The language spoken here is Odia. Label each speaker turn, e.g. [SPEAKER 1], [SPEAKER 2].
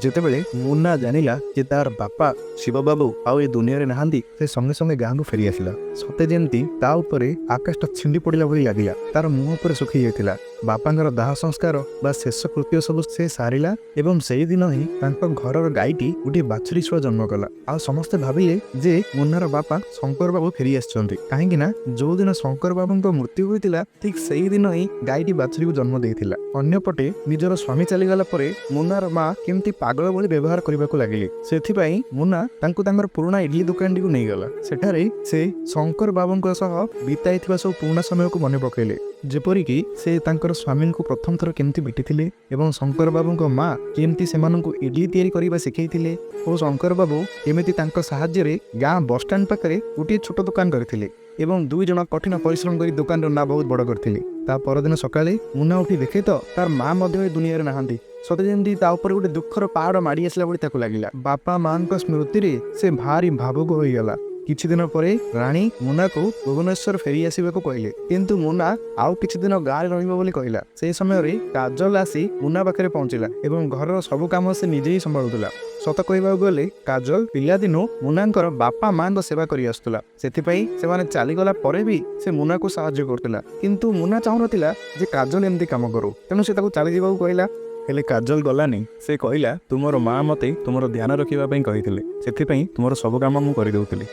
[SPEAKER 1] ଯେତେବେଳେ ମୁନ୍ନା ଜାଣିଲା ଯେ ତାର ବାପା ଶିବବାବୁ ଆଉ ଏ ଦୁନିଆରେ ନାହାନ୍ତି, ସେ ସଙ୍ଗେ ସଙ୍ଗେ ଗାଁକୁ ଫେରି ଆସିଲା। ସତେ ଯେମିତି ତା ଉପରେ ଆକାଶଟା ଛିଣ୍ଡି ପଡ଼ିଲା ଭଳି ଲାଗିଲା। ତାର ମୁହଁ ଉପରେ ଶୁଖି ଯାଇଥିଲା। ବାପାଙ୍କର ଦାହ ସଂସ୍କାର ବା ଶେଷ କୃତ୍ୟ ସବୁ ସେ ସାରିଲା ଏବଂ ସେଇଦିନ ହିଁ ତାଙ୍କ ଘରର ଗାଈଟି ଗୋଟିଏ ବାଛୁରୀ ଛୁଆ ଜନ୍ମ କଲା। ଆଉ ସମସ୍ତେ ଭାବିଲେ ଯେ ମୁନ୍ନାର ବାପା ଶଙ୍କର ବାବୁ ଫେରି ଆସିଛନ୍ତି, କାହିଁକି ନା ଯୋଉଦିନ ଶଙ୍କର ବାବୁଙ୍କ ମୃତ୍ୟୁ ହୋଇଥିଲା, ଠିକ ସେଇଦିନ ହିଁ ଗାଈଟି ବାଛୁରୀକୁ ଜନ୍ମ ଦେଇଥିଲା। ଅନ୍ୟପଟେ ନିଜର ସ୍ୱାମୀ ଚାଲିଗଲା ପରେ ମୁନ୍ନାର ମା କେମିତି ପାଗଳ ଭଳି ବ୍ୟବହାର କରିବାକୁ ଲାଗିଲେ। ସେଥିପାଇଁ ମୁନ୍ନା ତାଙ୍କୁ ତାଙ୍କର ପୁରୁଣା ଇଡଲି ଦୋକାନଟିକୁ ନେଇଗଲା। ସେଠାରେ ସେ ଶଙ୍କର ବାବୁଙ୍କ ସହ ବିତାଇଥିବା ସବୁ ପୁରୁଣା ସମୟକୁ ମନେ ପକେଇଲେ, ଯେପରିକି ସେ ତାଙ୍କର ସ୍ୱାମୀଙ୍କୁ ପ୍ରଥମ ଥର କେମିତି ଭେଟିଥିଲେ ଏବଂ ଶଙ୍କର ବାବୁଙ୍କ ମା କେମିତି ସେମାନଙ୍କୁ ଇଡଲି ତିଆରି କରିବା ଶିଖେଇଥିଲେ ଓ ଶଙ୍କର ବାବୁ କେମିତି ତାଙ୍କ ସାହାଯ୍ୟରେ ଗାଁ ବସଷ୍ଟାଣ୍ଡ ପାଖରେ ଗୋଟିଏ ଛୋଟ ଦୋକାନ କରିଥିଲେ ଏବଂ ଦୁଇ ଜଣ କଠିନ ପରିଶ୍ରମ କରି ଦୋକାନର ନାଁ ବହୁତ ବଡ଼ କରିଥିଲେ। ତା ପରଦିନ ସକାଳେ ମୁନ୍ନା ଉଠି ଦେଖେ ତ ତାର ମା ମଧ୍ୟ ଏ ଦୁନିଆରେ ନାହାନ୍ତି। ସତେ ଯେମିତି ତା ଉପରେ ଗୋଟେ ଦୁଃଖର ପାହାଡ଼ ମାଡ଼ି ଆସିଲା ଭଳି ତାକୁ ଲାଗିଲା। ବାପା ମାଙ୍କ ସ୍ମୃତିରେ ସେ ଭାରି ଭାବୁକ ହୋଇଗଲା। କିଛି ଦିନ ପରେ ରାଣୀ ମୁନାକୁ ଭୁବନେଶ୍ୱର ଫେରି ଆସିବାକୁ କହିଲେ, କିନ୍ତୁ ମୁନା ଆଉ କିଛି ଦିନ ଗାଁରେ ରହିବ ବୋଲି କହିଲା। ସେହି ସମୟରେ କାଜଲ ଆସି ମୁନା ପାଖରେ ପହଞ୍ଚିଲା ଏବଂ ଘରର ସବୁ କାମ ସେ ନିଜେ ହିଁ ସମ୍ଭାଳୁଥିଲା। ସତ କହିବାକୁ ଗଲେ କାଜଲ ପିଲାଦିନୁ ମୁନାଙ୍କର ବାପା ମାଙ୍କ ସେବା କରି ଆସୁଥିଲା। ସେଥିପାଇଁ ସେମାନେ ଚାଲିଗଲା ପରେ ବି ସେ ମୁନାକୁ ସାହାଯ୍ୟ କରୁଥିଲା। କିନ୍ତୁ ମୁନା ଚାହୁଁନଥିଲା ଯେ କାଜଲ ଏମିତି କାମ କରୁ, ତେଣୁ ସେ ତାକୁ ଚାଲିଯିବାକୁ କହିଲା। ହେଲେ କାଜଲ ଗଲାନି। ସେ କହିଲା, ତୁମର ମା ମୋତେ ତୁମର ଧ୍ୟାନ ରଖିବା ପାଇଁ କହିଥିଲେ, ସେଥିପାଇଁ ତୁମର ସବୁ କାମ ମୁଁ କରିଦେଉଥିଲି।